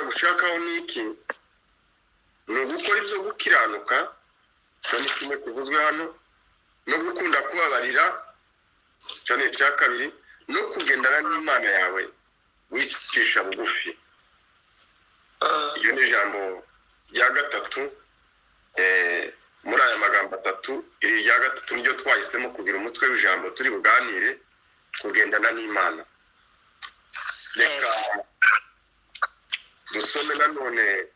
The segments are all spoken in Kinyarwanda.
Uwiteka agushakaho ni iki? Ni ugukora ibyo gukiranuka, icyo ni kimwe kivuzwe hano, no gukunda kubabarira, icyo ni icya kabiri, no kugendana n'Imana yawe wicisha bugufi. Iryo ni ijambo rya gatatu muri aya magambo atatu. Iri rya gatatu niryo twahisemo kugira umutwe w'ijambo turi buganire, kugendana n'Imana. Reka dusome nanone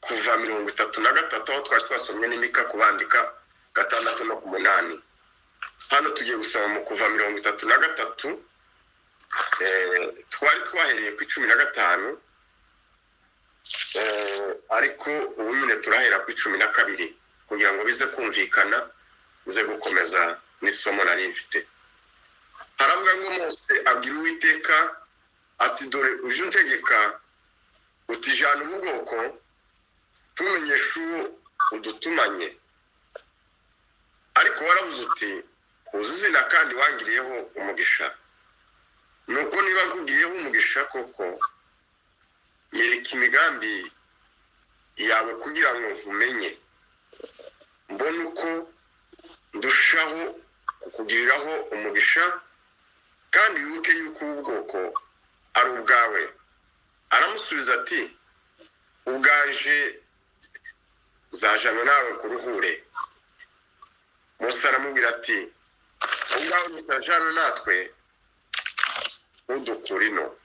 kuva 33, aho twari twasomye n'Imika kubandika 6 no ku 8. Hano tugiye gusoma mu kuva 33, twari twahereye ku 15, ariko ubu nyine turahera ku 12 kugira ngo bize kumvikana, bize gukomeza n'isomo nari mfite. Haravuga ngo Mose abwira Uwiteka ati: "Dore uje untegeka uti jana ubu bwoko, tumenyeshe uwo udutumanye. Ariko waravuze uti uzi izina kandi wangiriyeho umugisha. Nuko niba nkugiriyeho umugisha koko, nyereka imigambi yawe kugira ngo nkumenye, mbone uko ndushaho kukugiriraho umugisha, kandi wibuke yuko ubu bwoko ari ubwawe." Aramusubiza ati: "Ubwanje zajana nawe kuruhure." Mose aramubwira ati: "Ubwawe nutajana natwe, udukura ino.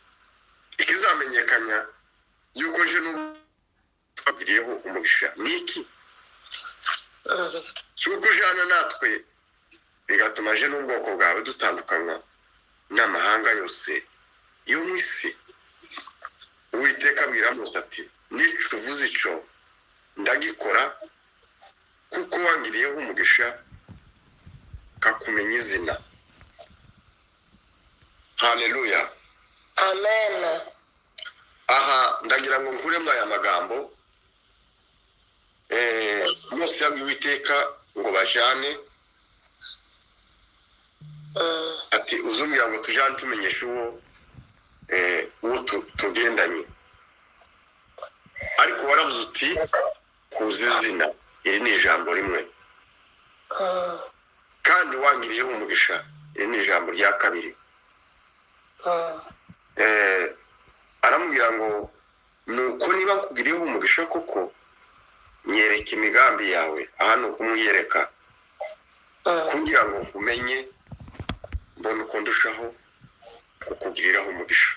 Ikizamenyekanya yuko je n'ubu twagiriyeho umugisha ni iki? Si uko ujana natwe bigatuma je n'ubwoko bwawe dutandukanywa n'amahanga yose yo mu isi." Uwiteka abwira Mose ati: "Nico uvuze ico ndagikora, kuko wangiriyeho umugisha kakumenya izina." Haleluya. Amen. Aha ndagira ngo nkuremo aya magambo. Mose yabwiye Uwiteka ngo bajane, ati: "Uzumbwira ngo tujane, tumenyeshe uwo tugendanye, ariko waravuze uti kuzi izina." Iri ni ijambo rimwe. "Kandi wangiriyeho umugisha." Iri ni ijambo rya kabiri. Aramubwira ngo: "Nuko niba nkugiriyeho umugisha koko, nyereka imigambi yawe." Aha ni ukumwiyereka, "kugira ngo nkumenye, mbone uko ndushaho kukugiriraho umugisha.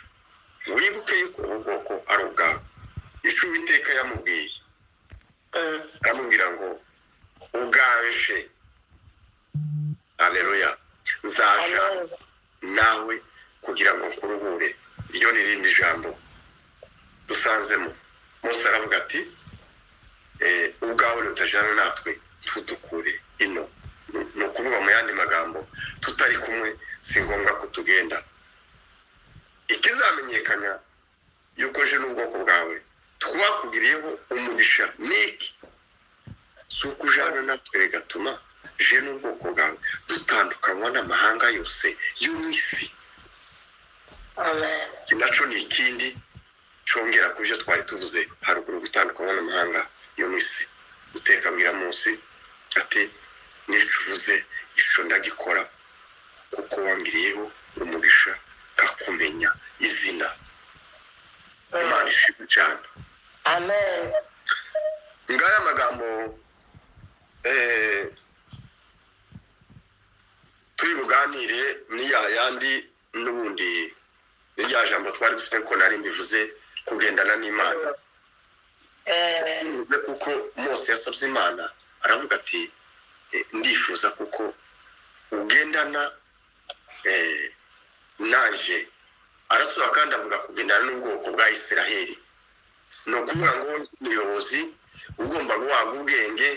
Wibuke yuko ubu bwoko ari ubwawe." Icyo Uwiteka yamubwiye, aramubwira ngo: "Ubwanje, aleluya, nzaja Amen. nawe kugira ngo nkuruhure." Iryo ni irindi jambo dusanzemo. Mose aravuga ati: "Ubwawe nutajana natwe, ntudukure ino." Ni ukuvuga mu yandi magambo, tutari kumwe si ngombwa ko tugenda. "Ikizamenyekanya yuko je n'ubwoko bwawe twakugiriyeho umugisha ni iki? Si uko ujana natwe bigatuma je n'ubwoko bwawe dutandukanywa n'amahanga yose yo mu isi." Amen. Iki naco ni ikindi congera ku byo twari tuvuze haruguru, gutandukanywa n'amahanga yo mu isi. Uteka abwira Mose ati: "Nico uvuze ico ndagikora, kuko wangiriyeho umugisha kakumenya izina." Imana ishimwe cyane. Amen. Ngaya magambo turi buganire ni ya yandi n'ubundi, ni rya jambo twari dufite ko nari mbivuze, kugendana n'Imana. Bivuze kuko Mose yasabye Imana, aravuga ati: "Ndifuza kuko ugendana nanje." Arasura kandi avuga kugendana n'ubwoko bwa Isiraheli. Ni ukuvuga ngo umuyobozi ugomba guhabwa ubwenge,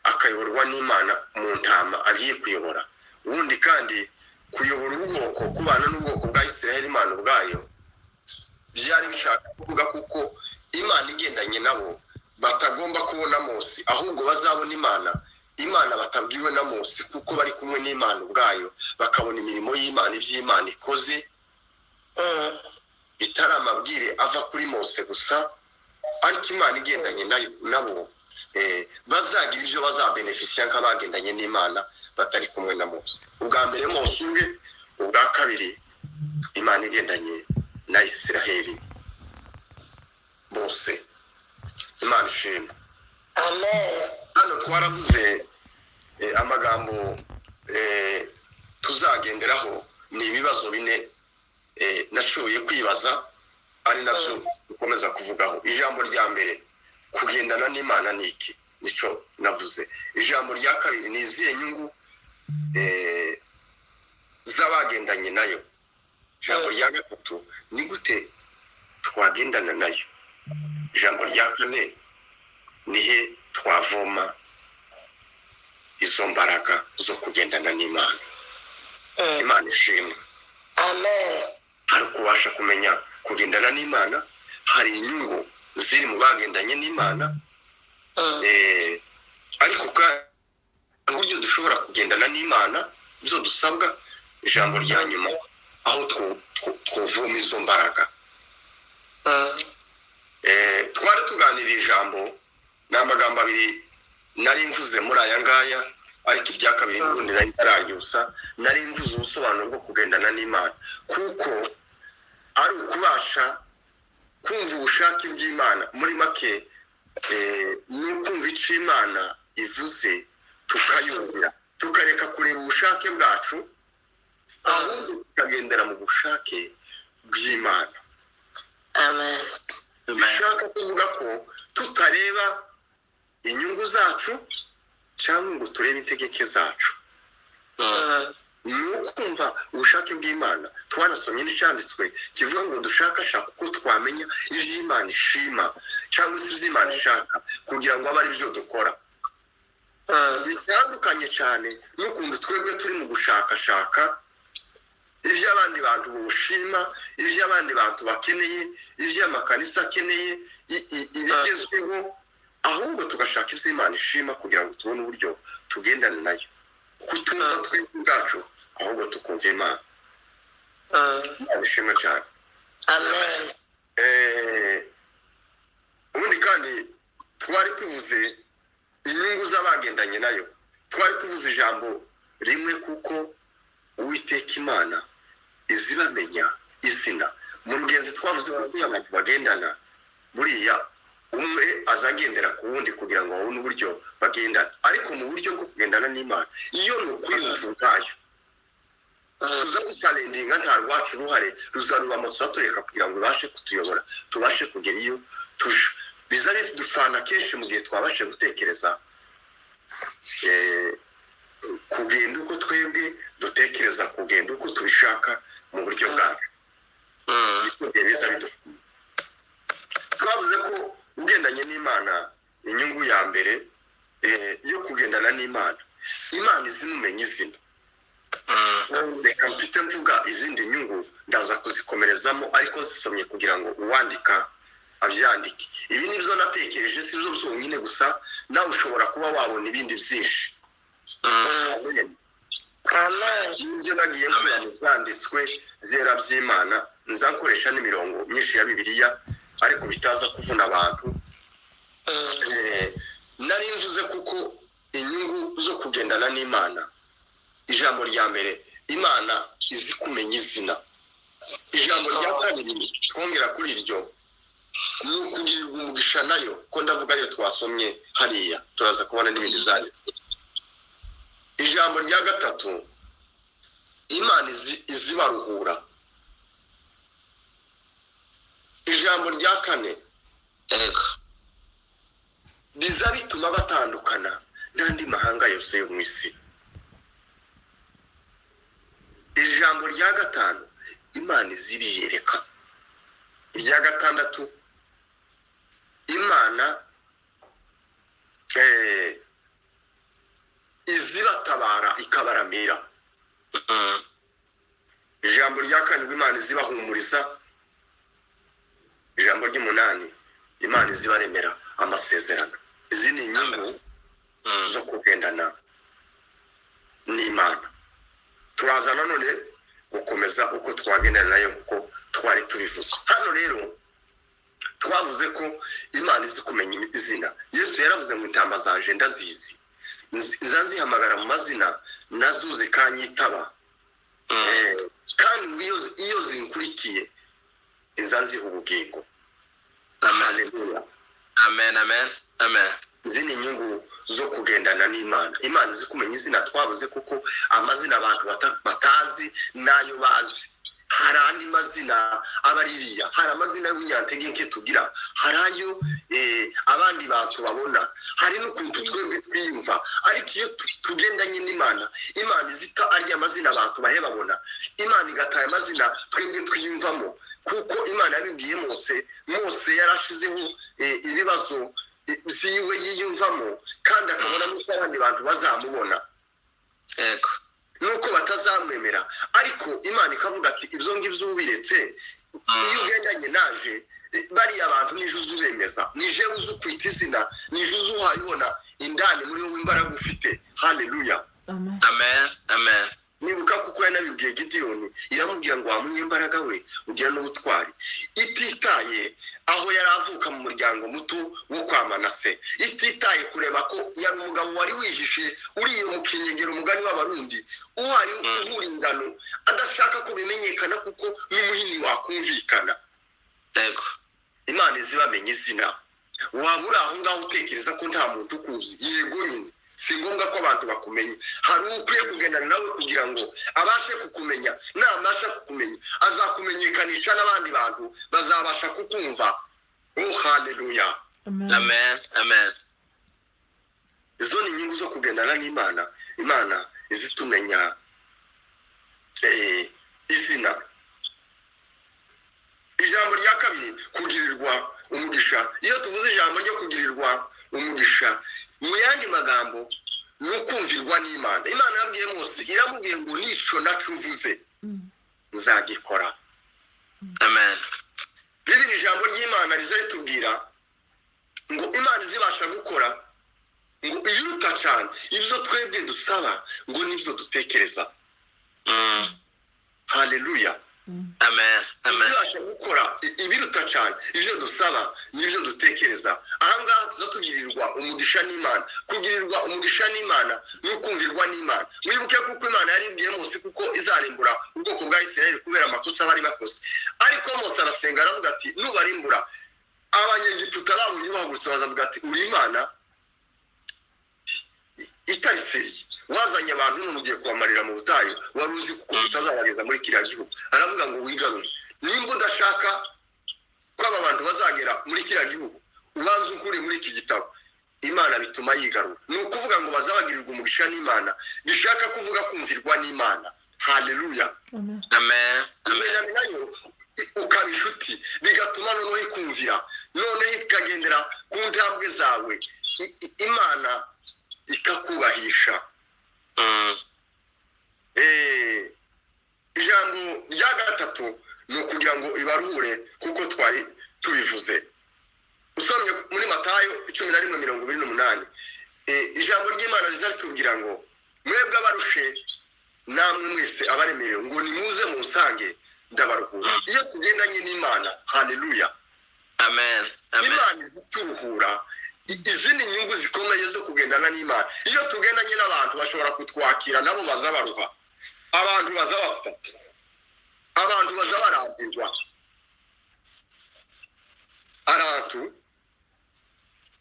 akayoborwa n'Imana mu ntama agiye kuyobora. Ubundi kandi kuyobora ubwoko, kubana n'ubwoko bwa Isiraheli, Imana ubwayo byari bishaka kuvuga kuko Imana igendanye nabo, batagomba kubona Mose, ahubwo bazabona Imana, Imana batabwiwe na Mose, kuko bari kumwe n'Imana ubwayo, bakabona imirimo y'Imana, iby'Imana ikoze. Bitari amabwire ava kuri Mose gusa, ariko Imana igendanye nabo, bazagira ibyo bazabenefisiya nk'abagendanye n'Imana batari kumwe na Mose. Ubwa mbere Mose ubwe, ubwa kabiri Imana igendanye na Isiraheli bose. Imana ishimwe. Amen. Hano twaravuze amagambo tuzagenderaho ni ibibazo bine nashoboye kwibaza, ari nabyo dukomeza kuvugaho. Ijambo rya mbere, kugendana n'Imana ni iki? Nicyo navuze. Ijambo rya kabiri, ni izihe nyungu z'abagendanye nayo? Ijambo rya gatatu, ni gute twagendana nayo? Ijambo rya kane, ni he twavoma izo mbaraga zo kugendana n'Imana? Imana ishimwe. Amen. Hari ukubasha kumenya kugendana n'Imana, hari inyungu ziri mu bagendanye n'Imana, ariko kandi uburyo dushobora kugendana n'Imana ibyo dusabwa. Ijambo rya nyuma, aho twovoma izo mbaraga. Twari tuganiriye ijambo, ni amagambo abiri nari mvuze muri aya ngaya, ariko irya kabiri n'ubundi nari ntararyusa. Nari mvuze ubusobanuro bwo kugendana n'Imana, kuko ari ukubasha kumva ubushake bw'Imana. Muri make, ni ukumva icyo Imana ivuze tukayumvira, tukareka kureba ubushake bwacu, ahubwo tukagendera mu bushake bw'Imana. Amen. Bishaka kuvuga ko tutareba inyungu zacu cyangwa ngo turebe integeke zacu, ni ukumva ubushake bw'Imana. Twanasomye n'icyanditswe kivuga ngo dushakashaka uko twamenya ibyo Imana ishima cyangwa se ibyo Imana ishaka, kugira ngo abe ari byo dukora. Bitandukanye cyane n'ukuntu twebwe turi mu gushakashaka ibyo abandi bantu bushima, ibyo abandi bantu bakeneye, ibyo amakanisa akeneye, ibigezweho, ahubwo tugashaka ibyo Imana ishima kugira ngo tubone uburyo tugendana nayo, kutumva twebwe ubwacu, ahubwo tukumva Imana. Imana ishimwe cyane. Amen. Ubundi kandi twari tuvuze inyungu z'abagendanye nayo. Twari tuvuze ijambo rimwe, kuko Uwiteka Imana izibamenya izina. Mu rugenzi twavuze ko iyo abantu bagendana, buriya umwe azagendera ku wundi kugira ngo babone uburyo bagendana. Ariko mu buryo bwo kugendana n'Imana, iyo ni ukwiyumva ubwayo, tuza dusalendinga, nta rwacu uruhare ruzarubamo, tuzatureka kugira ngo ibashe kutuyobora, tubashe kugera iyo tuja. Biza bidufana kenshi mu gihe twabashe gutekereza kugenda uko twebwe dutekereza, kugenda uko tubishaka mu buryo bwacu. Biza bidufana. Twavuze ko ugendanye n'Imana, inyungu ya mbere yo kugendana n'Imana, Imana izimumenya izina. Reka mfite mvuga izindi nyungu, ndaza kuzikomerezamo, ariko zisomye kugira ngo uwandika abyandike. Ibi nibyo natekereje, si byo byonyine gusa, nawe ushobora kuba wabona ibindi byinshi. Amen. Ibyo nagiye mvuga mu byanditswe byera by'Imana, nzakoresha n'imirongo myinshi ya Bibiliya, ariko bitaza kuvuna abantu. Nari mvuze kuko inyungu zo kugendana n'Imana, ijambo rya mbere, Imana izi kumenya izina. Ijambo rya kabiri twongera kuri iryo, ni ukugirirwa umugisha nayo, ko ndavuga ayo twasomye hariya, turaza kubona n'ibindi byanditswe. Ijambo rya gatatu, Imana izibaruhura. Ijambo rya kane, biza bituma batandukana n'andi mahanga yose yo mu isi. Ijambo rya gatanu, Imana izibiyereka. Irya gatandatu, Imana izibatabara ikabaramira. Ijambo rya karindwi, Imana izibahumuriza. Ijambo ry'umunani, Imana izibaremera amasezerano. Izi ni inyungu zo kugendana n'Imana. Turaza nanone Gukomeza uko twagendana nayo kuko twari tubivuze. Hano rero twavuze ko Imana izi kumenya izina. Yesu yaravuze ngo intama zanje ndazizi, nzazihamagara mu mazina, nazo zikanyitaba. Kandi iyo zinkurikiye nzaziha ubugingo. Haleluya. Amen, amen, amen. Izi ni inyungu zo kugendana n'Imana. Imana izi kumenya izina. Twabuze kuko amazina abantu batazi n'ayo bazi. Hari andi mazina aba ari iriya, hari amazina y'ubunyantege nke tugira, hari ayo abandi bantu babona, hari n'ukuntu twebwe twiyumva. Ariko iyo tugendanye n'Imana, Imana izita arya amazina abantu bahe babona, Imana igataye amazina twebwe twiyumvamo, kuko Imana yabibwiye Mose. Mose yarashizeho ibibazo byiwe yiyumvamo, kandi akabona n'uko abandi bantu bazamubona, nuko batazamwemera. Ariko Imana ikavuga ati ibyo ngibyo ubiretse, iyo ugendanye naje, bariya bantu nije uzi ubemeza, nije uzi ukwita izina, nije uzi uhayibona indani muri wowe imbaraga ufite. Haleluya. Amen. Amen, amen. Nibuka kuko yanabibwiye Gidiyoni, iramubwira ngo wa munyembaraga we, ugira n'ubutwari, ititaye aho yari avuka mu muryango muto wo kwa Manase, ititaye kureba ko yari umugabo wari wihishe uriye mu kinyegero, umugani w'Abarundi, uhaye uhura ingano, adashaka ko bimenyekana kuko n'umuhini wakumvikana. Imana izibamenya izina. Waba uri aho ngaho utekereza ko nta muntu ukuzi, yego nyine si ngombwa ko abantu bakumenya. Hari uwo ukwiye kugendana nawe kugira ngo abashe kukumenya. Nabasha kukumenya, azakumenyekanisha n'abandi bantu bazabasha kukumva. Oh, haleluya. Amen. Amen, amen. Izo ni inyungu zo kugendana n'Imana. Imana izitumenya izina. Ijambo rya kabiri, kugirirwa umugisha. Iyo tuvuze ijambo ryo kugirirwa umugisha, mu yandi magambo ni ukumvirwa n'Imana. Imana yabwiye Mose, iramubwiye ngo nico naco uvuze nzagikora. Amen. Bibiri, ijambo ry'Imana riza ritubwira ngo Imana izibasha gukora ngo ibiruta cyane ibyo twebwe dusaba ngo nibyo dutekereza. Haleluya. Amen, amen. Izibasha gukora ibiruta cyane ibyo dusaba n'ibyo dutekereza. Ahangaha tuza tugirirwa umugisha n'Imana. Kugirirwa umugisha n'Imana ni ukumvirwa n'Imana. Mwibuke kuko Imana yaribwiye Mose kuko izarimbura ubwoko bwa Isirayeli kubera amakosa bari bakoze. Ariko Mose arasenga, aravuga ati nubarimbura, Abanyegiputa babonye bahagurutse bazavuga ati uri Imana itari sérieux, wazanye abantu none ugiye kubamarira mu butayu, wari uzi kuko utazabageza muri kiriya gihugu. Aravuga ngo wigarure, nimba udashaka ko aba bantu bazagera muri kiriya gihugu, ubanze ukure muri iki gitabo. Imana bituma yigarura. Ni ukuvuga ngo bazabagirirwa umugisha n'Imana, bishaka kuvuga kumvirwa n'Imana. Haleluya. Amen. Amen, amen. Kumenyana nayo ukaba inshuti, bigatuma noneho ikumvira, noneho ikagendera ku ntambwe zawe. Imana ikakubahisha. Ijambo rya gatatu ni ukugira ngo ibaruhure, kuko twari tubivuze. Usomye muri Matayo 11:28, ijambo ry'Imana riza ritubwira ngo mwebwe abarushe namwe mwese abaremerewe, ngo nimuze munsange ndabaruhura. Iyo tugendanye n'Imana, haleluya. Amen, amen. Imana izituruhura. Izi ni inyungu zikomeye zo kugendana n'Imana. Iyo tugendanye n'abantu, bashobora kutwakira, nabo baza baruha, abantu baza bapfa, abantu baza barambirwa, abantu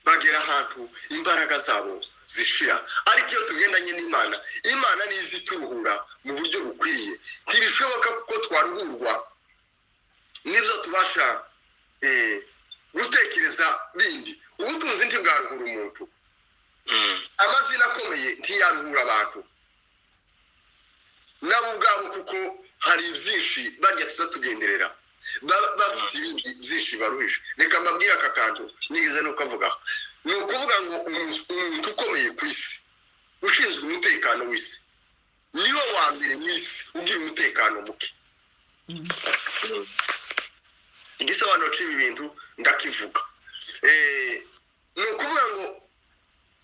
bagera ahantu imbaraga zabo zishira. Ariko iyo tugendanye n'Imana, Imana niyo izituruhura mu buryo bukwiriye. Ntibishoboka kuko twaruhurwa n'ibyo tubasha gutekereza bindi. Ubutunzi ntibwaruhura umuntu. Amazina akomeye ntiyaruhura abantu nabo ubwabo, kuko hari byinshi barya tuza tugenderera, bafite ibindi byinshi baruhije. Reka mbabwire aka kantu nigeze no kukavugaho. Ni ukuvuga ngo umuntu ukomeye ku isi ushinzwe umutekano w'isi niwe wa mbere mu isi ugira umutekano muke. Igisobanuro cy'ibi bintu ndakivuga. Ni ukuvuga ngo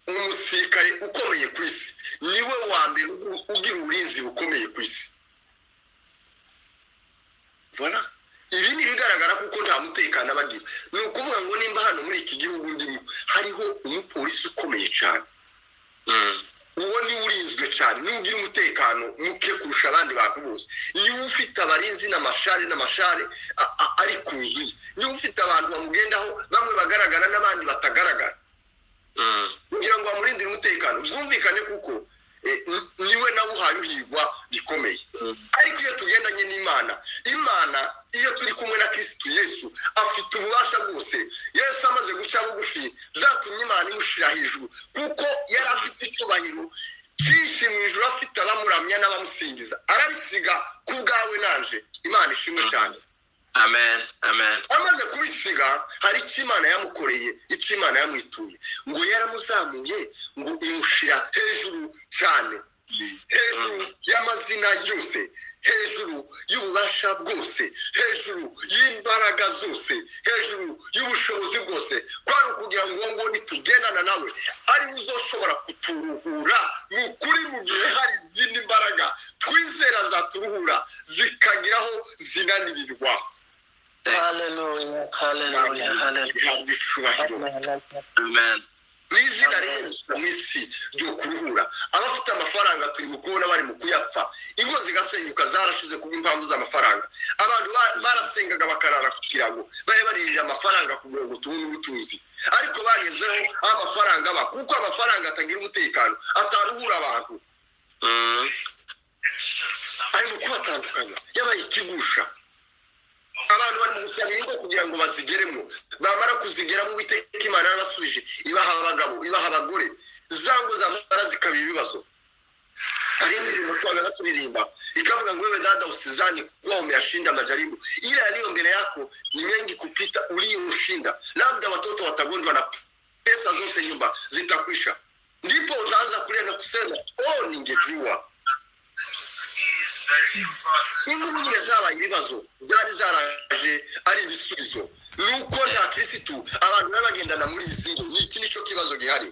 umusirikare ukomeye ku isi niwe wa mbere ugira uburinzi bukomeye ku isi. Muri iki gihugu ndimo hariho umupolisi ukomeye cyane. Uwo niwe urinzwe cyane, niwe ugira umutekano muke kurusha abandi bantu bose, niwe ufite abarinzi n'amashare n'amashare ari ku nzu ye, niwe ufite abantu bamugendaho, bamwe bagaragara n'abandi batagaragara, kugira ngo bamurindire umutekano. Byumvikane kuko niwe nawe uhaye uhigwa bikomeye. Ariko iyo tugendanye n'Imana, Imana iyo turi kumwe na Kirisitu Yesu afite ububasha bwose. Yesu amaze guca bugufi byatumye Imana imushyira hejuru, kuko yari afite icyubahiro cyinshi mu ijuru, afite abamuramya n'abamusingiza, arabisiga ku bwawe nanje. Imana ishimwe cyane. Amen. Amen. Amaze kubisiga, hari icyo Imana yamukoreye, icyo Imana yamwituye, ngo yaramuzamuye, ngo imushyira hejuru cyane, hejuru y'amazina yose, hejuru y'ububasha bwose, hejuru y'imbaraga zose, hejuru y'ubushobozi bwose. Kwari ukugira ngo ngo nitugendana nawe ari we uzoshobora kuturuhura. Ni ukuri, mu gihe hari izindi mbaraga twizera zaturuhura zikageraho zinanirirwa. Hallelujah. Hallelujah. Hallelujah. Ihabwa icubahiro. Amen. Amen. Ni izina rimwe gusa mu isi ryo kuruhura. Abafite amafaranga turi mu kubona bari mu kuyapfa, ingo zigasenyuka, zarashize kubw'impamvu z'amafaranga. Abantu barasengaga bakarara ku kirago, bahe baririra amafaranga kugira ngo tubone ubutunzi, ariko bagezeho aho amafaranga aba, kuko amafaranga atagira umutekano, ataruhura abantu, ari mu kubatandukanya, yabaye ikigusha. Abantu bari mu gusaba ingo kugira ngo bazigeremo, bamara kuzigeramo, Uwiteka Imana yarabasubije, ibaha abagabo, ibaha abagore, za ngo zamara zikaba ibibazo. Hari indirimbo twabaga turirimba ikavuga ngo: "Wewe dada, usizani kuwa umeyashinda majaribu, ila yaliyo mbele yako ni mengi kupita uliyoshinda. Labda watoto watagonjwa na pesa zote nyumba zitakwisha, ndipo utaanza kulia na kusema, oh, ningejua." Inkuru nyine zabaye ibibazo, zari zaraje ari ibisubizo, ni uko nta Kirisitu abantu baba bagendana muri izi ngo ni iki, nicyo kibazo gihari.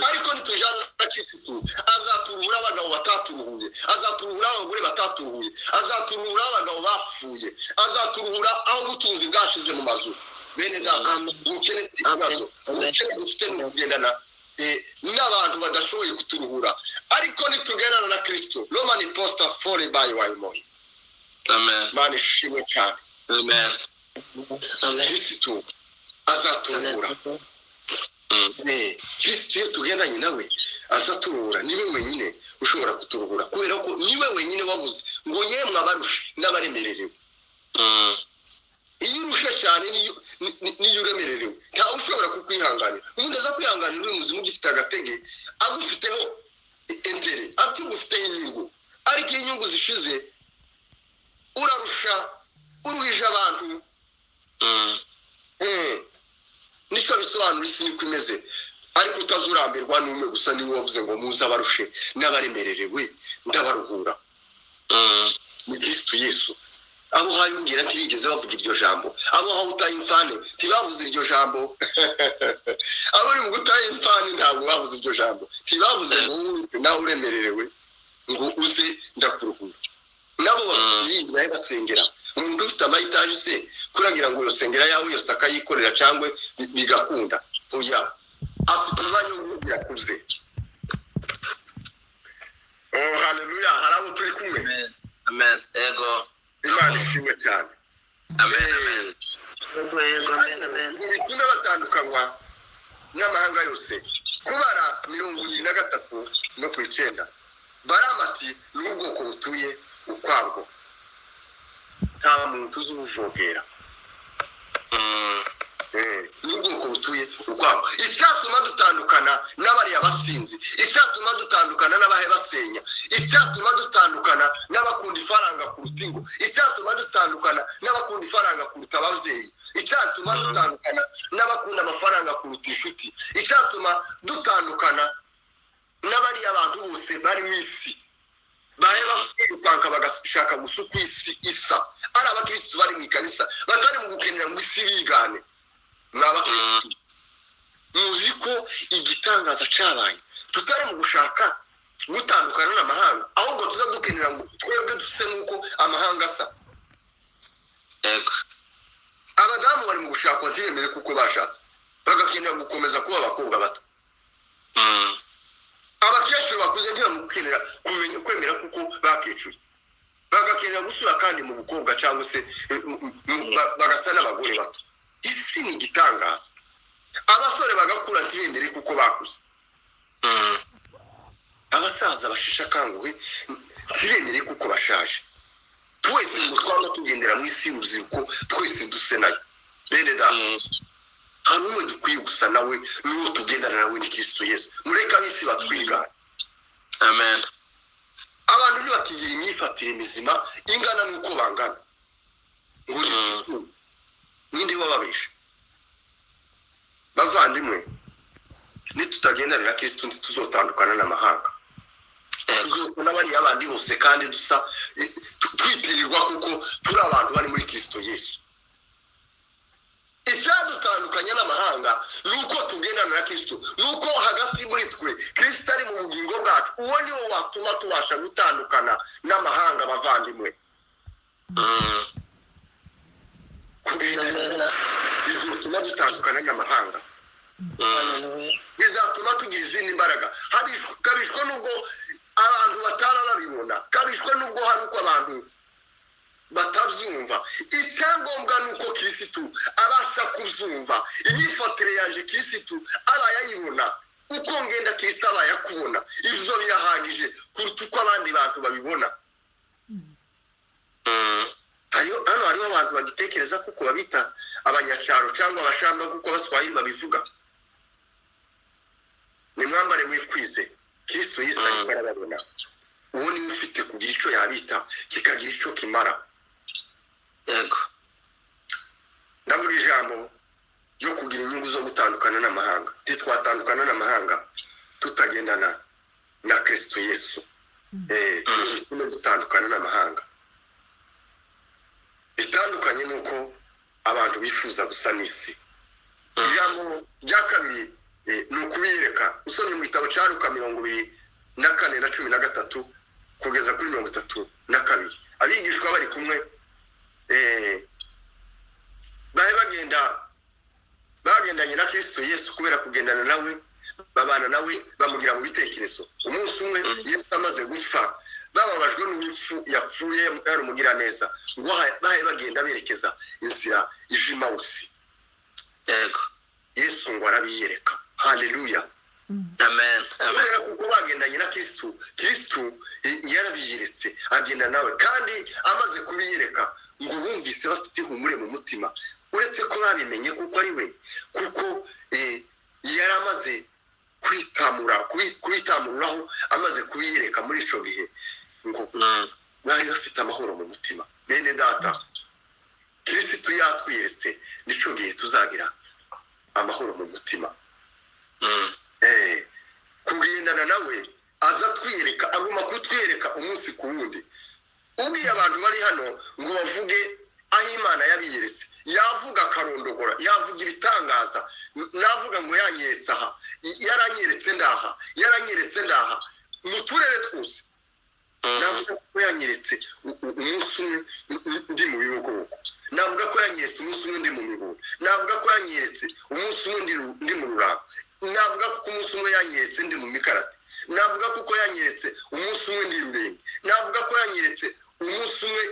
Ariko nitujana na Kirisitu, azaturuhura abagabo bataturuhuye, azaturuhura abagore bataturuhuye, azaturuhura abagabo bapfuye, azaturuhura aho ubutunzi bwashize mu mazu. Bene data, ubukene si ikibazo. Ubukene dufite ni ukugendana n'abantu badashoboye kuturuhura, ariko nitugendana na Kristo, Romani posta fore bayi wayimoye. Amen. Mana ishimwe cyane. Amen. Amen. Kristo azaturuhura. Kristo iyo tugendanye nawe azaturuhura. Niwe wenyine ushobora kuturuhura, kubera ko niwe wenyine wabuze ngo: "Yemwe abarushe n'abaremererewe." Iyo urushe cyane niyo uremererewe, ntawe ushobora kukwihanganira. Umuntu aza kwihanganira uri muzima, ugifite agatege, agufiteho intérêt, atugufiteho inyungu, ariko iyo inyungu zishize urarusha, uruhije abantu. Nicyo bisobanura. Isi niko imeze, ariko utazurambirwa n'umwe gusa, niwe wavuze ngo: "Muze abarushe n'abaremererewe, ndabaruhura." Ni Kristo Yesu. Abo uhaye ubwira ntibigeze bavuga iryo jambo, abo uhaye utaye imfane ntibavuze iryo jambo, abo uri mu gutaha imfane ntabwo bavuze iryo jambo, ntibavuze ngo wowe nawe uremererewe ngo uze ndakuruhura. Nabo bafite ibindi bahe basengera. Umuntu ufite amayitaje se kuragira ngo yosengera yawe yose akayikorera cyangwa bigakunda? Oya, afite umwanya wo kugira kuze. Oh, haleluya! Hari abo turi kumwe? Amen. Amen. Ego. Imana ishimwe cyane. Amen. Amen. Yego, yego, amen, amen. Ngo bitume batandukanywa n'amahanga yose. Kubara 23 no ku 9, Baramati ni ubwoko butuye ukwabwo, nta muntu uzi ubuvogera. Ni ubwoko butuye ukwabwo. Icyatuma dutandukana n'abariya basinzi, icyatuma dutandukana n'abahe basenya, icyatuma dutandukana n'abakunda ifaranga kuruta ingo, icyatuma dutandukana n'abakunda ifaranga kuruta ababyeyi, icyatuma dutandukana n'abakunda amafaranga kuruta inshuti, icyatuma dutandukana n'abariya bantu bose bari mu isi bahe bakirukanka bagashaka gusa uko isi isa, ari abakirisitu bari mu ikanisa batari mu gukenera ngo isi bigane. Ni abakirisitu muzi ko igitangaza cyabaye, tutari mu gushaka gutandukana n'amahanga, ahubwo tuza dukenera ngo twebwe duse n'uko amahanga asa. Ego. Abadamu bari mu gushakwa ntibemere kuko bashatse, bagakenera gukomeza kuba abakobwa bato. Abakecuru bakuze ntibamukenera kumenya kwemera kuko bakecuye, bagakenera gusubira kandi mu bukobwa cyangwa se bagasa n'abagore bato. Isi ni igitangaza. Abasore bagakura ntibemere kuko bakuze. Abasaza bashishe akanguhe ntibemere kuko bashaje. Twese ngo twaba tugendera mu isi y'urubyiruko, twese duse nayo. Bene data, hari umwe dukwiye gusa nawe, n'uwo tugendana nawe ni Kristo Yesu. Mureke ab'isi batwigane. Amen. Abantu ntibakigira imyifatire mizima ingana n'uko bangana, ngo ni igitsina ninde wababesha? Bavandimwe, nitutagendana na Kristo ntituzotandukana n'amahanga. Tuzosa n'abariya bandi bose, kandi dusa twitirirwa kuko turi abantu bari muri Kristo Yesu. Icyadutandukanya n'amahanga ni uko tugendana na Kristo, ni uko hagati muri twe Kristo ari mu bugingo bwacu. Uwo ni wo watuma tubasha gutandukana n'amahanga, bavandimwe. Kugendana bizatuma dutandukana n'amahanga, bizatuma tugira izindi mbaraga. Kabishwe n'ubwo abantu bataba babibona, kabishwe n'ubwo hari uko abantu batabyumva. Icyangombwa ni uko Kirisitu abasha kubyumva. Imyifatire yanjye Kirisitu aba yayibona, uko ngenda Kirisitu aba yakubona. Ibyo birahagije kuruta uko abandi bantu babibona. Hano hariho abantu bagitekereza kuko babita abanyacyaro cyangwa abashamba, kuko Abaswahili babivuga. Nimwambare mwikwize, Kristo Yesu ariko arababona. Uwo niwe ufite kugira icyo yabita kikagira icyo kimara. Yego. Ndavuga ijambo ryo kugira inyungu zo gutandukana n'amahanga. Ntitwatandukana n'amahanga tutagendana na Kristo Yesu. Bitume dutandukana n'amahanga. Bitandukanye n'uko abantu bifuza gusa n'isi. Ijambo rya kabiri ni ukubiyereka. Usomye mu gitabo cya Luka 24:13 kugeza kuri 32, abigishwa bari kumwe, bari bagenda bagendanye na Kristo Yesu. Kubera kugendana nawe, babana nawe, bamugira mu bitekerezo. Umunsi umwe Yesu amaze gupfa, bababajwe n'urupfu yapfuye yari umugiraneza, ngo bahe bagenda berekeza inzira ija Emawusi. Yego. Yesu ngo arabiyereka. Haleluya. Amen. Amen. Kubera kuko bagendanye na Kristo, Kristo yarabiyeretse, agenda nawe. Kandi amaze kubiyereka, ngo bumvise bafite ihumure mu mutima, uretse ko babimenye kuko ari we, kuko yari amaze kwitamura kwitamururaho. Amaze kubiyereka muri ico gihe, ngo bari bafite amahoro mu mutima. Bene data, Kristo yatwiyeretse, nico gihe tuzagira amahoro mu mutima. Kugendana nawe, aza twiyereka, aguma kutwiyereka umunsi ku wundi. Ubwiye abantu bari hano ngo bavuge aho Imana yabiyeretse, yavuga akarondogora, yavuga ibitangaza. Navuga ngo yanyeretse aha, yaranyeretse ndaha, yaranyeretse ndaha, mu turere twose. Navuga ko yanyeretse umunsi umwe ndi mu Bibogobogo, navuga ko yanyeretse umunsi umwe ndi mu Mibundo, navuga ko yanyeretse umunsi umwe ndi mu Rurango, navuga ko umunsi umwe yanyeretse ndi mu Mikarate, navuga ko yanyeretse umunsi umwe ndi Rurenge, navuga ko yanyeretse umunsi umwe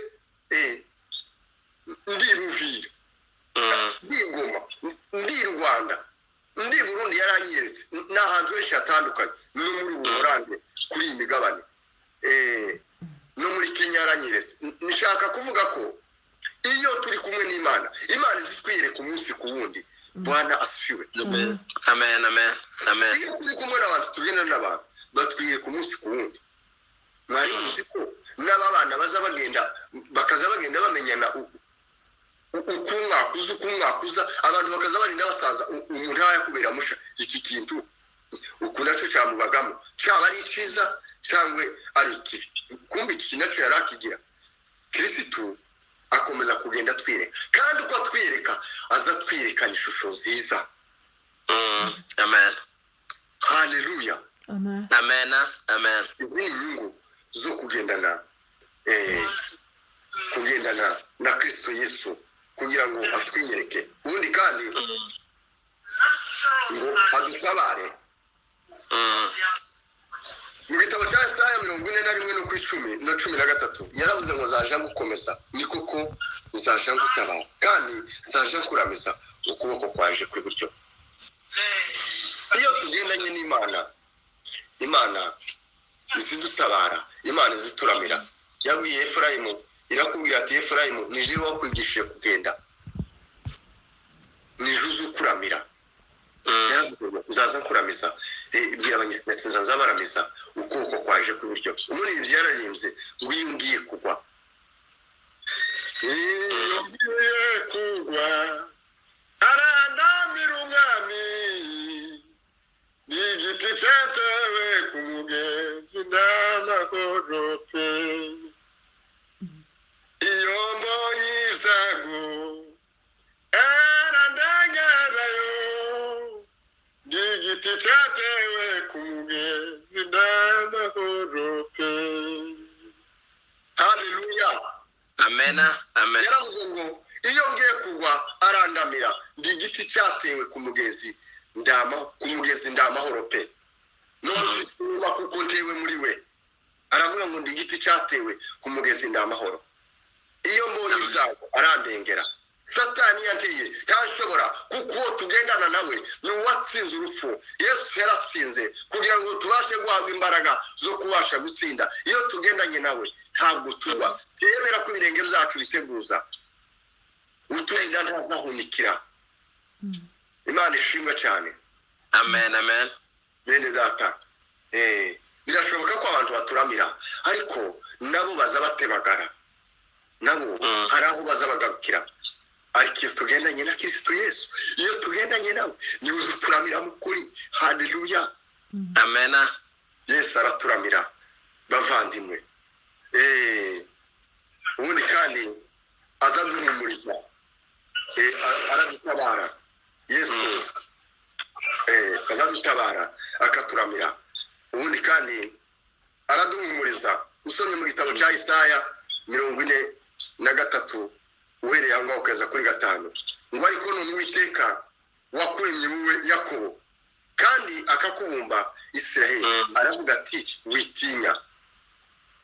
ndi Ruvira, ndi Ngoma, ndi Rwanda, ndi Burundi. Yaranyeretse ni ahantu henshi hatandukanye, no muri Buholande, kuri iyi migabane, no muri Kenya yaranyeretse. Nshaka kuvuga ko iyo turi kumwe n'Imana, Imana izitwiyereka umunsi ku wundi. Bwana asifiwe. Amen. Amen. Amen. Amen. Iyo turi kumwe n'abantu, tugendana n'abantu, batwiyereka umunsi ku wundi. Mwari muzi ko n'aba bana baza bagenda, bakaza bagenda bamenyana uko umwaka uza, uko umwaka uza, abantu bakaza barinda basaza. Umuntu aba yakubera musha iki kintu uku nacyo cyamubagamo, cyaba ari icyiza cyangwa ari ikibi, kumbe iki nacyo yari akigira. Kirisitu akomeza kugenda atwiyereka, kandi uko atwiyereka, aza atwiyerekana ishusho nziza. Amen. Haleluya. Amen. Amen. Amen. Izi ni inyungu zo kugendana kugendana na Kristo Yesu. kugira ngo atwiyereke. Ubundi kandi ngo adutabare. Mu gitabo cya Yesaya 41 no ku 10 no 13 yaravuze ngo nzaja ngukomeza, ni koko nzaja ngutabara, kandi nzaja nkuramiza ukuboko kwaje kw'iburyo. Iyo tugendanye n'Imana, Imana izidutabara, Imana izituramira. Yabwiye Efurayimu, irakubwira ati Efurayimu, nije wakwigishije kugenda, nije uzi ukuramira. Yaravuze ngo nzaza nkuramiza, ibwira Abanyisirayeli nzaza baramiza ukuboko kwaje kw'iburyo. Umuririmbyi yararirimbye ngo iyo ngiye kugwa, iyo ngiye kugwa arandamira umwami, ni igiti cyatewe ku mugezi n'amagorofe. Iyo mbonye ibyago arandangarayo, ni igiti cyatewe ku mugezi n'amagorofe. Haleluya. Amen. Amen. Yaravuze ngo iyo ngiye kugwa arandamira, ndi igiti cyatewe ku mugezi ndama ku mugezi ndamahoro pe, n'umutima kuko ntewe muri we. Aravuga ngo ndi igiti cyatewe ku mugezi ndamahoro, iyo mbonye ibyago arandengera. Satani yanteye ntashobora, kuko uwo tugendana nawe ni uwatsinze urupfu. Yesu yaratsinze kugira ngo tubashe guhabwa imbaraga zo kubasha gutsinda. Iyo tugendanye nawe ntabwo tuba twemera ko ibirenge byacu biteguza, uturinda ntazahunikira. Imana ishimwe cyane. Amen. Amen. Bene data, birashoboka ko abantu baturamira, ariko nabo baza batebagara, nabo hari aho baza bagarukira. Ariko iyo tugendanye na Kristo Yesu, iyo tugendanye nawe, niwe uturamira mu kuri. Haleluya. Amen. Yesu araturamira bavandimwe. Ubundi kandi azaduhumuriza, aradutabara. Yesu azadutabara akaturamira. Ubundi kandi araduhumuriza. Usomye mu gitabo cya Isaya 43 uhereye aho ngaho ukageza kuri 5, ngo ariko none Uwiteka wakuremye wowe Yakobo, kandi akakubumba Isiraheli, aravuga ati witinya,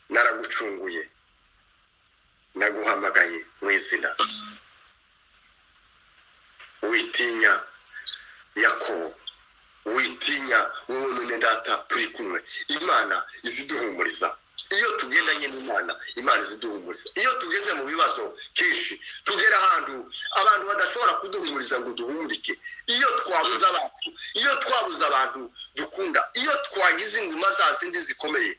naragucunguye, naguhamagaye mu izina. Witinya Yakobo, witinya wowe mwene data, turi kumwe. Imana iziduhumuriza. Iyo tugendanye n'Imana, Imana iziduhumuriza. Iyo tugeze mu bibazo kenshi tugera ahantu abantu badashobora kuduhumuriza ngo duhumurike. Iyo twabuze abacu, iyo twabuze abantu dukunda, iyo twagize inguma za zindi zikomeye,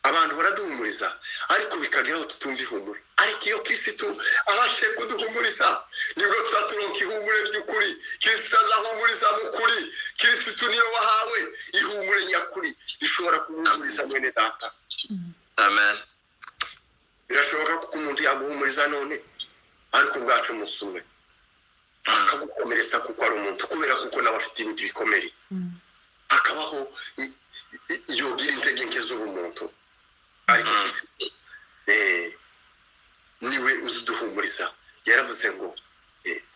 abantu baraduhumuriza, ariko bikageraho tutumva ihumure. Ariko iyo Kristo abashije kuduhumuriza, nibwo tuba turonka ihumure ry'ukuri. Kristo azahumuriza mu kuri. Kristo niyo wahawe ihumure nyakuri rishobora kuguhumuriza mwene data. Amen. Birashoboka ko umuntu yaguhumuriza none, ariko ubwacu umunsi umwe akagukomeretsa kuko ari umuntu, kubera kuko nawe afite ibindi bikomere, akabaho yogira intege nke z'ubumuntu. Ariko niwe uziduhumuriza. Yaravuze ngo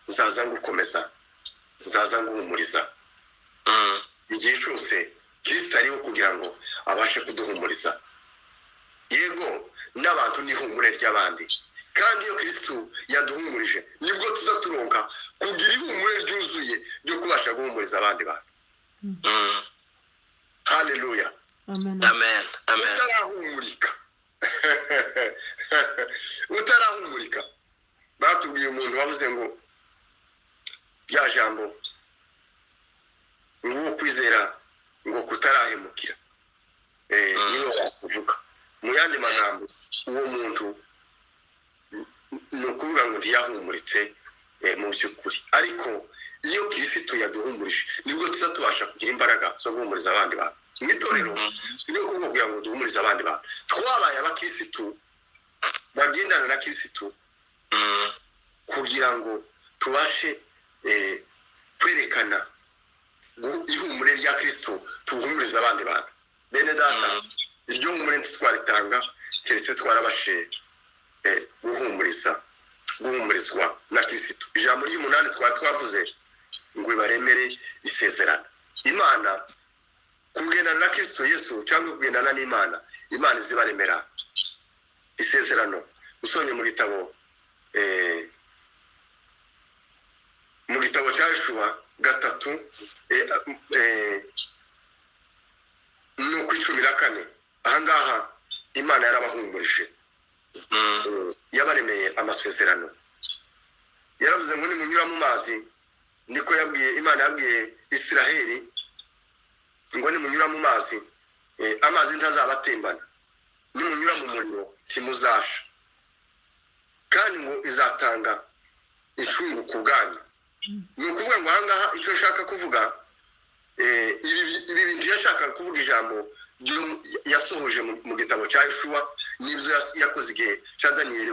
nzaza ngukomeza, nzaza nguhumuriza. Igihe cyose Kristo ariho kugira ngo abashe kuduhumuriza. Yego n'abantu n'ihumure ry'abandi, kandi iyo Kristo yaduhumurije nibwo tuza turonka kugira ihumure ryuzuye ryo kubasha guhumuriza abandi bantu. Haleluya. Amen. Amen. Amen. Utarahumurika utarahumurika, batubwiye umuntu wavuze ngo rya jambo ngo kwizera ngo kutarahemukira, niwe wakuvuga. Mu yandi magambo, uwo muntu ni ukuvuga ngo ntiyahumuritse mu by'ukuri. Ariko iyo Kristo yaduhumurije, nibwo tuza tubasha kugira imbaraga zo guhumuriza abandi bantu. Mu itorero niyo kuvuga ngo duhumurize abandi bantu. Twabaye abakirisitu bagendana na Kristo kugira ngo tubashe kwerekana ihumure rya Kristo, tuhumurize abandi bantu. Bene data, iryo humure ntitwaritanga keretse twarabashe Guhumuriza, guhumurizwa na Kirisitu. Ijambo ry'umunani twari twavuze ngo ibaremere isezerano. Imana, kugendana na Kristo Yesu cyangwa kugendana n'Imana, Imana izibaremera isezerano. Usomye mu gitabo mu gitabo cya Yoshuwa 3 nuko 14, ahangaha Imana yarabahumurije, yabaremeye amasezerano. Yaravuze ngo nimunyura mu mazi, niko yabwiye, Imana yabwiye Isiraheli ngo nimunyura mu mazi, amazi ntazabatembana, nimunyura mu muriro ntimuzasha, kandi ngo izatanga incungu ku bwanyu. Ni ukuvuga ngo ahangaha icyo nshaka kuvuga, ibi bintu yashakaga kuvuga, ijambo yasohoje mu gitabo cya Yoshuwa n'ibyo yakoze igihe cya Daniyeli,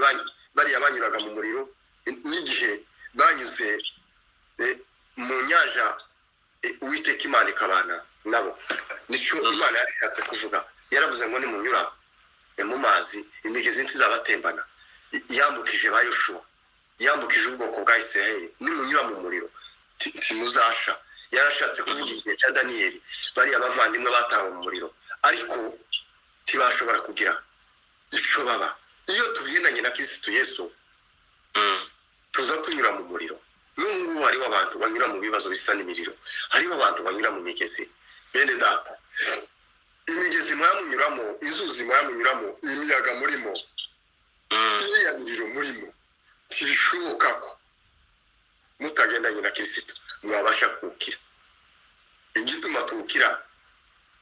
bariya banyuraga mu muriro, n'igihe banyuze mu nyanja, Uwiteka Imana ikabana nabo. Nicyo Imana yashatse kuvuga. Yaravuze ngo nimunyura mu mazi, imigezi ntizabatembana. Yambukije ba Yoshuwa, yambukije ubwoko bwa Isiraheli. Nimunyura mu muriro ntimuzasha. Yarashatse kuvuga igihe cya Daniyeli, bariya bavandimwe batawe mu muriro, ariko ntibashobora kugira icyo baba. Iyo tugendanye na Kirisitu Yesu, tuza tunyura mu muriro. N'ubu ngubu hariho abantu banyura mu bibazo bisa n'imiriro, hariho abantu banyura mu migezi. Bene data, imigezi mwamunyuramo, inzuzi mwamunyuramo, imiyaga murimo, iriya miriro murimo, ntibishoboka ko mutagendanye na Kirisitu mwabasha kuwukira. Igituma tuwukira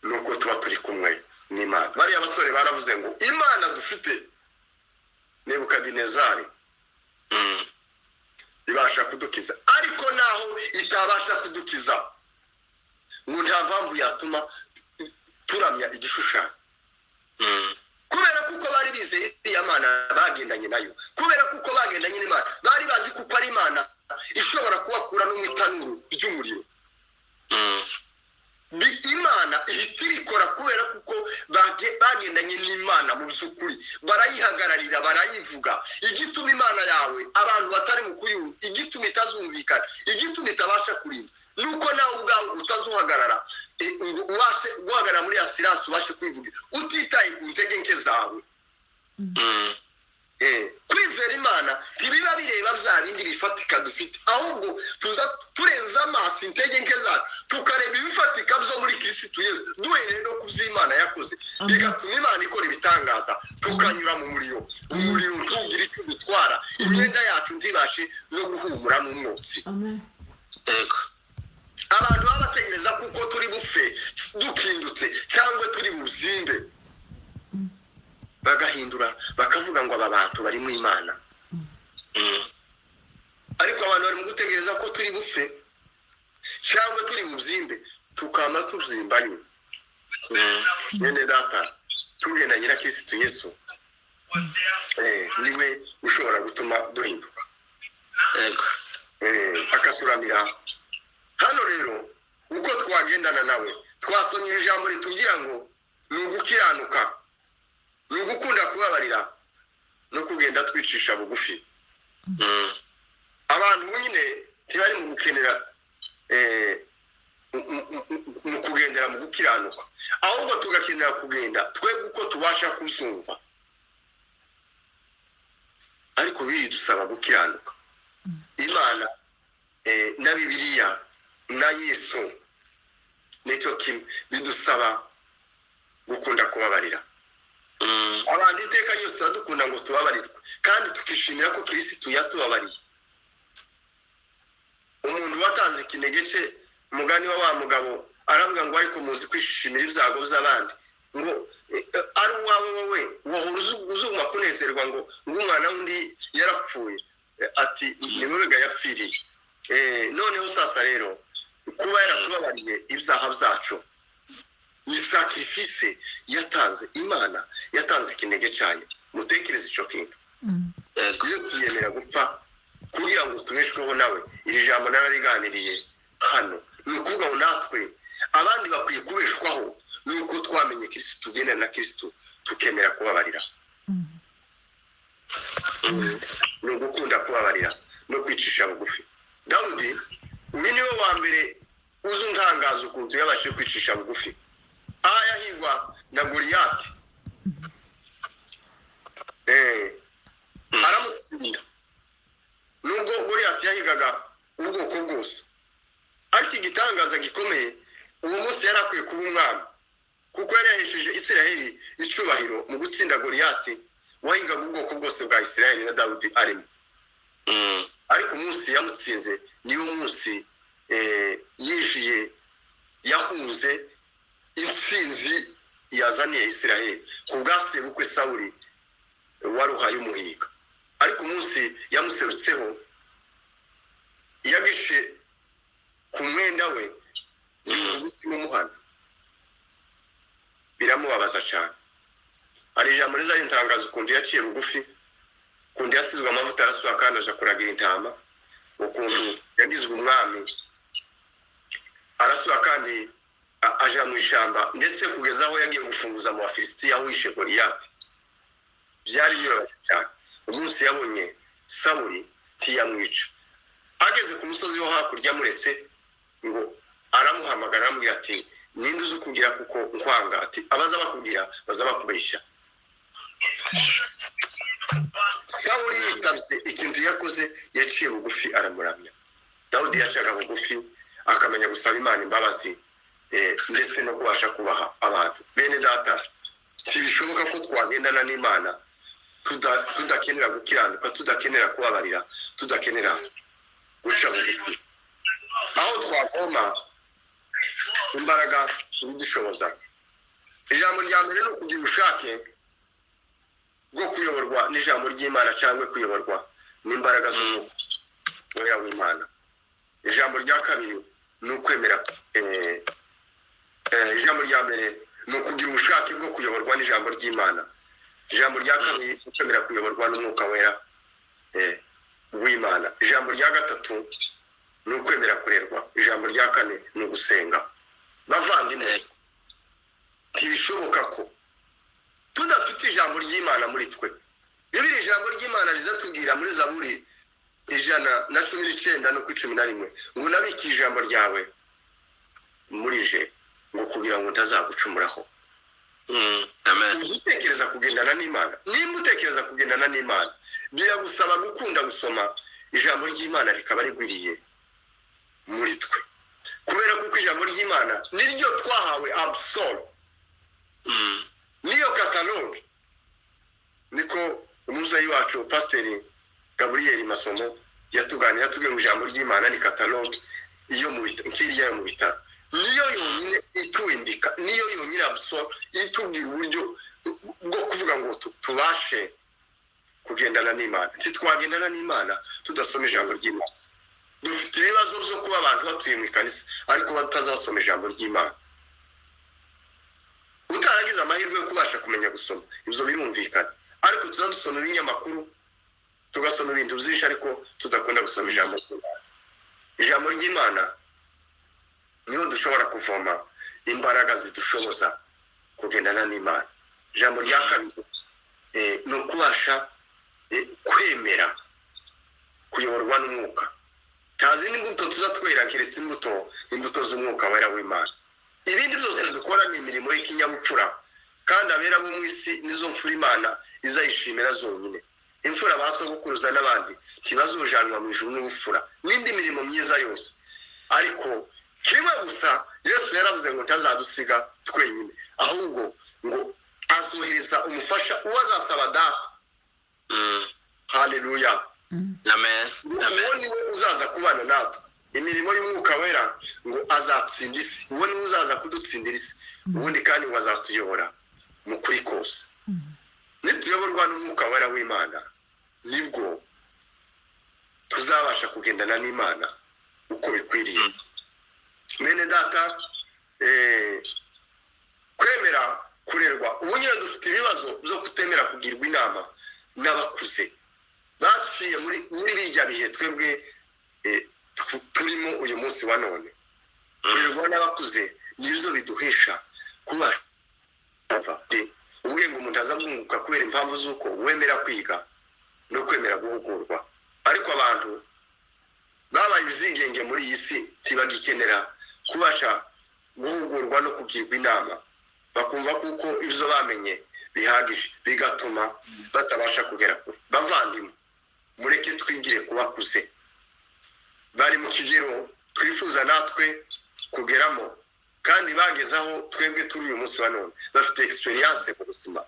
ni uko tuba turi kumwe n'Imana. Bariya basore baravuze ngo Imana dufite, Nebukadinezari, ibasha kudukiza, ariko naho itabasha kudukiza ngo nta mpamvu yatuma turamya igishushanyo. Kubera kuko bari bizeye iriya Mana bagendanye nayo, kubera kuko bagendanye n'Imana, bari bazi kuko ari Imana ishobora kubakura no mu itanuru ry'umuriro. Imana ihita ibikora kubera kuko bagendanye n'Imana mu by'ukuri, barayihagararira, barayivuga. Igituma Imana yawe abantu batari mu kuyumva, igituma itazumvikana, igituma itabasha kurinda, nuko nawe ubwawe utazuhagarara, ngo ubashe guhagarara muri assurance, ubashe kwivugira utitaye ku ntege nke zawe. Kwizera Imana ntibiba bireba bya bindi bifatika dufite, ahubwo tuza turenza amaso intege nke zacu, tukareba ibifatika byo muri Kirisitu Yesu, duhereye no ku by'Imana yakoze, bigatuma Imana ikora ibitangaza, tukanyura mu muriro, umuriro ntugire icyo udutwara, imyenda yacu ntibashe no guhumura n'umwotsi. Yego. Abantu baba bategereza kuko turi bupfe dukindutse cyangwa turi buzimbe, bagahindura bakavuga ngo aba bantu bari mu Imana. Ariko abantu bari mu gutegereza ko turi bupfe cyangwa turi bubyimbe, tukama tubyimbanye. Mwene data, tugendanye na Kirisitu Yesu, niwe ushobora gutuma duhinduka, Yego. Akaturamira. Hano rero uko twagendana nawe, twasomye ijambo ritubwira ngo ni ugukiranuka, ni ugukunda kubabarira, no kugenda twicisha bugufi. Abantu nyine ntibari mu gukenera mu kugendera mu gukiranuka, ahubwo tugakenera kugenda twebwe uko tubasha kuzumva, ariko biri dusaba gukiranuka. Imana na Bibiliya na Yesu nicyo kimwe, bidusaba gukunda kubabarira. Abantu iteka ryose turadukunda ngo tubabarirwe, kandi tukishimira ko Kirisitu yatubabariye. Umuntu watanze ikinege cye, umugani wa wa mugabo aravuga ngo ariko muzi kwishimira ibyago by'abandi, ngo ari uwawe wowe wahora uzuma kunezerwa ngo umwana w'undi yarapfuye, ati ni murega yapfiriye. Noneho sasa rero kuba yaratubabariye ibyaha byacu ni sacrifice yatanze. Imana yatanze ikinege cyayo. Mutekereze icyo kintu. Yego. Yesu yemera gupfa kugira ngo tubeshweho nawe. Iri jambo narariganiriye hano. Ni ukuvuga ngo natwe abandi bakwiye kubeshwaho nuko twamenye Kirisitu, tugenda na Kirisitu, tukemera kubabarira. Ni ugukunda kubabarira no kwicisha bugufi. Dawudi uyu niwe wa mbere uzi untangaza ukuntu yabashije kwicisha bugufi, aha yahigwa na Goliyati, aramutsinda. Nubwo Goliyati yahigaga ubwoko bwose, ariko igitangaza gikomeye, uwo munsi yari akwiye kuba umwami, kuko yari yahesheje Isiraheli icyubahiro mu gutsinda Goliyati wahigaga ubwoko bwose bwa Isiraheli na Dawudi arimo. Ariko umunsi yamutsinze niwo munsi yinjiye, yahunze intsinzi yazaniye Isiraheli ku bwa sebukwe Sawuli waruhaye umuhiga. Ariko umunsi yamuserutseho, yagishe ku mwenda we umutima umuhana, biramubabaza cyane. Hari ijambo rizarintangaza ukuntu yaciye bugufi, ukuntu yasizwe amavuta arasuka kandi aja kuragira intama, ukuntu yagizwe umwami arasuka kandi aja mu ishyamba, ndetse kugeza aho yagiye gufunguza mu Bafilisitiya wishe Goliyati. Byari bibabaje cyane. Umunsi yabonye Sawuli ntiyamwica, ageze ku musozi wo hakurya amuretse ngo aramuhamagara, aramubwira ati: "Ninde uzi ukubwira kuko nkwanga?" Ati: "Abaza bakubwira baza bakubeshya." Sawuli yitabye, ikintu yakoze yaciye bugufi aramuramya. Dawudi yacaga bugufi akamenya gusaba Imana imbabazi, ndetse no kubasha kubaha abantu. Bene data, ntibishoboka ko twagendana n'Imana tudakenera gukiranuka, tudakenera kubabarira, tudakenera guca bugufi. Aho twavoma imbaraga zibidushoboza, ijambo rya mbere ni ukugira ubushake bwo kuyoborwa n'ijambo ry'Imana cyangwa kuyoborwa n'imbaraga z'umwuka wera w'Imana. Ijambo rya kabiri ni ukwemera, ijambo rya mbere ni ukugira ubushake bwo kuyoborwa n'ijambo ry'Imana. Ijambo rya kabiri ni ukwemera kuyoborwa n'umwuka wera w'Imana. Ijambo rya gatatu ni ukwemera kurerwa. Ijambo rya kane ni ugusenga. Bavandimwe, ntibishoboka ko tudafite ijambo ry'Imana muri twe. Bibiri, ijambo ry'Imana rizatubwira muri Zaburi 119 no ku 11 ngo: "Nabike ijambo ryawe muri je ngo kugira ngo ntazagucumuraho." Amen. Utekereza kugendana n'Imana, nimba utekereza kugendana n'Imana, biragusaba gukunda gusoma ijambo ry'Imana rikaba rigwiriye muri twe, kubera kuko ijambo ry'Imana niryo twahawe absol, niyo catalogue. Niko umuzayi wacu Pasiteri Gaburiyeri Masomo yatuganira, tubwira ngo ijambo ry'Imana ni catalogue iyo mu nk'iriya yo mu bitaro, niyo yonyine ituwindika, niyo yonyine absol itubwira uburyo bwo kuvuga ngo tubashe kugendana n'Imana. Ntitwagendana n'Imana tudasoma ijambo ry'Imana. Dufite ibibazo byo kuba abantu batuye mu ikanisa ariko batazasoma ijambo ry'Imana. Utaragize amahirwe yo kubasha kumenya gusoma, ibyo birumvikana, ariko tuza dusoma ibinyamakuru, tugasoma ibintu byinshi, ariko tudakunda gusoma ijambo ry'Imana. Ijambo ry'Imana niho dushobora kuvoma imbaraga zidushoboza kugendana n'Imana. Ijambo rya kabiri ni ukubasha kwemera kuyoborwa n'umwuka. Nta zindi mbuto tuza twera keretse imbuto z'umwuka wera w'Imana. Ibindi byose dukora ni imirimo y'ikinyabupfura, kandi abera bo mu isi nizo mfura Imana izayishimira zonyine. Imfura ba sogokuruza n'abandi ntibazujanwa mu ijuru n'ubupfura n'indi mirimo myiza yose. Ariko kimwe gusa, Yesu yaravuze ngo ntazadusiga twenyine, ahubwo ngo azohereza umufasha uwo azasaba Data. Haleluya. Amen. Uwo niwe uzaza kubana natwe. Imirimo y'umwuka wera ngo azatsinda isi, uwo niwe uzaza kudutsindira isi. Ubundi kandi ngo azatuyobora mu kuri kose. Nituyoborwa n'umwuka wera w'Imana, nibwo tuzabasha kugendana n'Imana uko bikwiriye. Bene data, kwemera kurerwa. Ubu nyine dufite ibibazo byo kutemera kugirwa inama n'abakuze baciye muri bijya bihe twebwe turimo uyu munsi wa none. Kurerwa n'abakuze nibyo biduhesha kuba ubwenge umuntu aza bwunguka, kubera impamvu z'uko wemera kwiga. No kwemera guhugurwa. Ariko abantu babaye ibizigenge muri iyi si, ntibagikenera kubasha guhugurwa no kugirwa inama, bakumva kuko ibyo bamenye bihagije, bigatuma batabasha kugera kure. Bavandimwe, mureke twigire ku bakuze bari mu kigero twifuza natwe kugeramo, kandi bageze aho twebwe turi uyu munsi wa none, bafite experience mu buzima.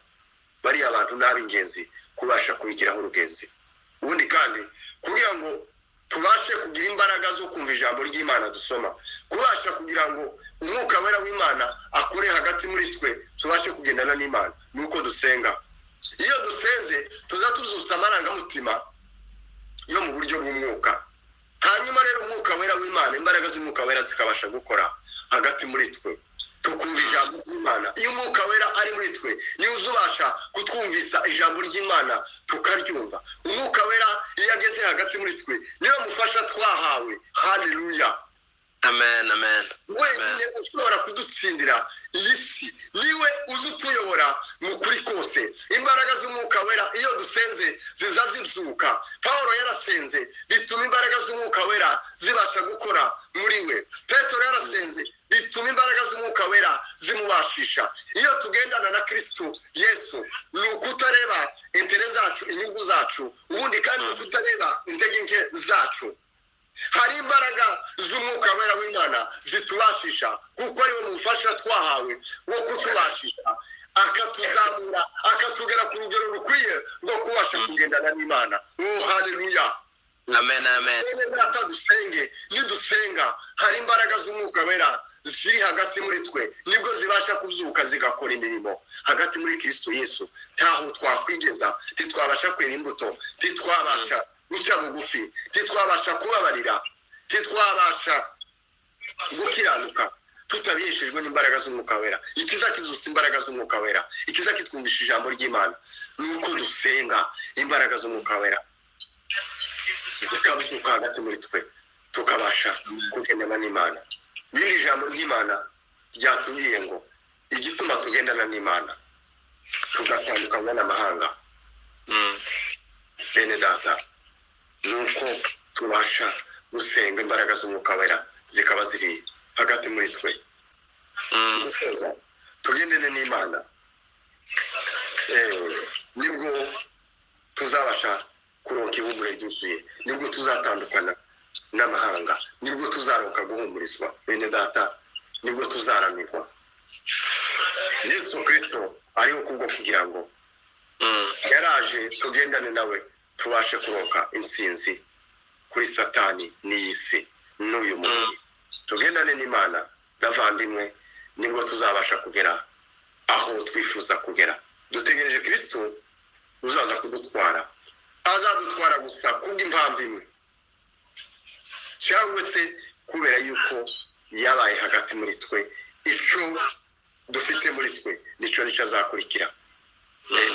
Bariya abantu ni ab'ingenzi kubasha kubigiraho urugenzi. Ubundi kandi kugira ngo tubashe kugira imbaraga zo kumva ijambo ry'Imana dusoma, kubasha kugira ngo umwuka wera w'Imana akore hagati muri twe, tubashe kugendana n'Imana, ni uko dusenga. Iyo dusenze tuza tuzusa amarangamutima yo mu buryo bw'umwuka, hanyuma rero umwuka wera w'Imana, imbaraga z'umwuka wera zikabasha gukora hagati muri twe, tukumva ijambo ry'Imana. Iyo umwuka wera ari muri twe, niwe uzubasha kutwumvisa ijambo ry'Imana tukaryumva. Umwuka wera iyo ageze hagati muri twe, niwe mufasha twahawe. Haleluya. Amen, amen. Wenyine ushobora kudutsindira iyi si, niwe uzi utuyobora mu kuri kose. Imbaraga z'umwuka wera iyo dusenze ziza zibyuka. Pawulo yarasenze bituma imbaraga z'umwuka wera zibasha gukora muri we. Petero yarasenze bituma imbaraga z'umwuka wera zimubashisha. Iyo tugendana na Kristo Yesu, ni ukutareba intérêts zacu, inyungu zacu, ubundi kandi ni ukutareba intege nke zacu. Hari imbaraga z'umwuka wera w'Imana zitubashisha, kuko ariwe mufasha twahawe wo kutubashisha, akatuzamura, akatugera ku rugero rukwiye rwo kubasha kugendana n'Imana. Oh, haleluya. Amen, amen. Bene data, dusenge. Nidusenga, hari imbaraga z'umwuka wera ziri hagati muri twe, nibwo zibasha kubyuka zigakora imirimo hagati muri Kristo Yesu. Ntaho twakwigeza, ntitwabasha kwera imbuto, ntitwabasha guca bugufi, ntitwabasha kubabarira, ntitwabasha gukiranuka tutabiheshejwe n'imbaraga z'umwuka wera. Ikiza kizutsa imbaraga z'umwuka wera, ikiza kitwumvisha ijambo ry'Imana, ni uko dusenga, imbaraga z'umwuka wera zikabyuka hagati muri twe, tukabasha kugendana n'Imana. N'iri jambo ry'Imana ryatubwiye ngo igituma tugendana n'Imana tugatandukanywa n'amahanga, bene data, ni uko tubasha gusenga, imbaraga z'umwuka wera zikaba ziri hagati muri twe. Gusoza, tugendane n'Imana, nibwo tuzabasha kuronka ihumure ryuzuye, nibwo tuzatandukana n'amahanga, nibwo tuzaronka guhumurizwa, bene data, nibwo tuzaramirwa. Yesu Kristo ariho kubwo kugira ngo yaraje tugendane nawe, tubashe kuronka intsinzi kuri Satani n'iyi si n'uyu mubiri. Tugendane n'Imana, bavandimwe, nibwo tuzabasha kugera aho twifuza kugera. Dutegereje Kristo uzaza kudutwara. Azadutwara gusa kubw'impamvu imwe, cyangwa se kubera yuko yabaye hagati muri twe. Icyo dufite muri twe nicyo azakurikira.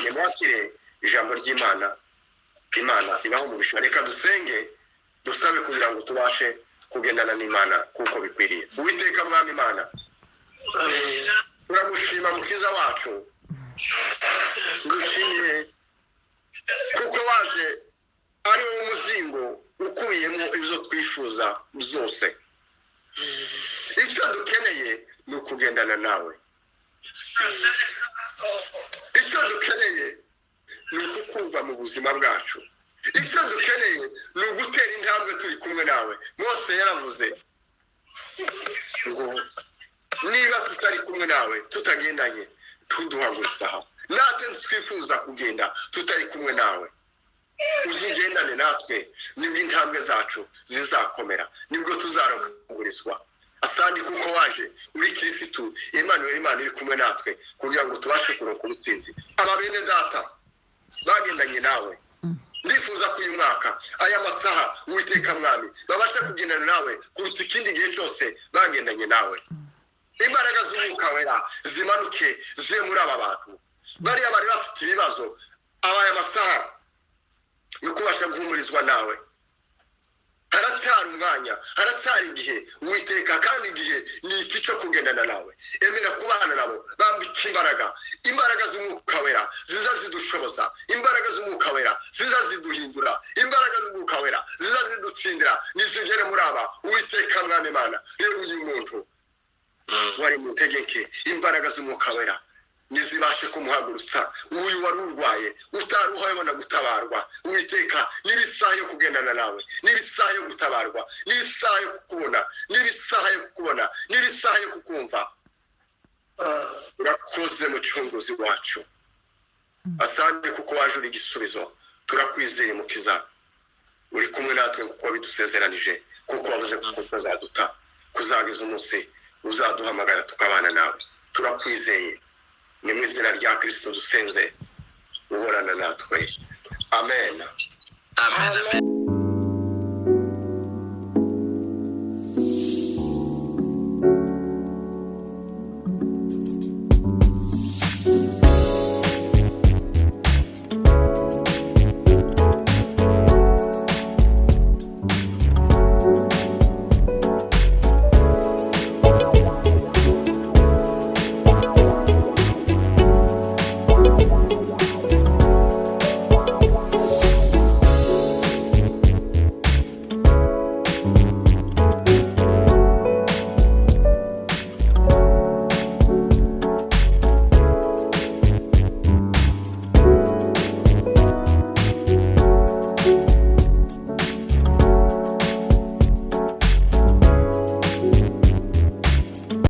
Nimwakire ijambo ry'Imana. Imana ibaho umugisha. Reka dusenge, dusabe kugira ngo tubashe kugendana n'Imana kuko bikwiriye. Uwiteka Mwami Imana, turagushima, Mukiza wacu. Ngushimiye kuko waje ari wo muzingo ukubiyemo ibyo twifuza byose. Icyo dukeneye ni ukugendana nawe. Icyo dukeneye ni ukukumva mu buzima bwacu. Icyo dukeneye ni ugutera intambwe turi kumwe nawe. Mose yaravuze ngo niba tutari kumwe nawe, tutagendanye, tuduhagurutse aha. Natwe twifuza kugenda tutari kumwe nawe. Uzugendane natwe, nibwo intambwe zacu zizakomera, nibwo tuzarongorizwa. Asandi kuko waje uri Kirisitu Emmanuel, Imana iri kumwe natwe, kugira ngo tubashe kuronka ubutsinzi. Aba bene data bagendanye nawe, ndifuza ko uyu mwaka, aya masaha, Uwiteka Mwami, babasha kugendana nawe kuruta ikindi gihe cyose bagendanye nawe. Imbaraga z'umwuka wera zimanuke zibe muri aba bantu. Bariya bari bafite ibibazo, abaye amasaha yo kubasha guhumurizwa nawe. Haracyari umwanya, haracyari igihe, Uwiteka, kandi igihe ni iki cyo kugendana nawe. Emera kubana nabo, bambika imbaraga, imbaraga z'Umwuka Wera ziza zidushoboza, imbaraga z'Umwuka Wera ziza ziduhindura, imbaraga z'Umwuka Wera ziza zidutsindira, nizigere muri aba, Uwiteka Mwami Mana. Rero uyu muntu wari mu ntege nke, imbaraga z'Umwuka Wera nizibashe kumuhagurutsa. Uyu wari urwaye, utari uhabona gutabarwa, Uwiteka, niba isaha yo kugendana nawe, niba isaha yo gutabarwa, niba isaha yo kukubona, niba isaha yo kukubona, niba isaha yo kukumva. Urakoze, Mucunguzi wacu. Asante kuko waje uri igisubizo. Turakwizeye, Mukiza, uri kumwe natwe kuko wabidusezeranije, kuko wabuze kuko utazaduta kuzageza umunsi uzaduhamagara tukabana nawe. Turakwizeye. Ni mu izina rya Kirisito dusenze, uhorana natwe. Amen. Amen, amen.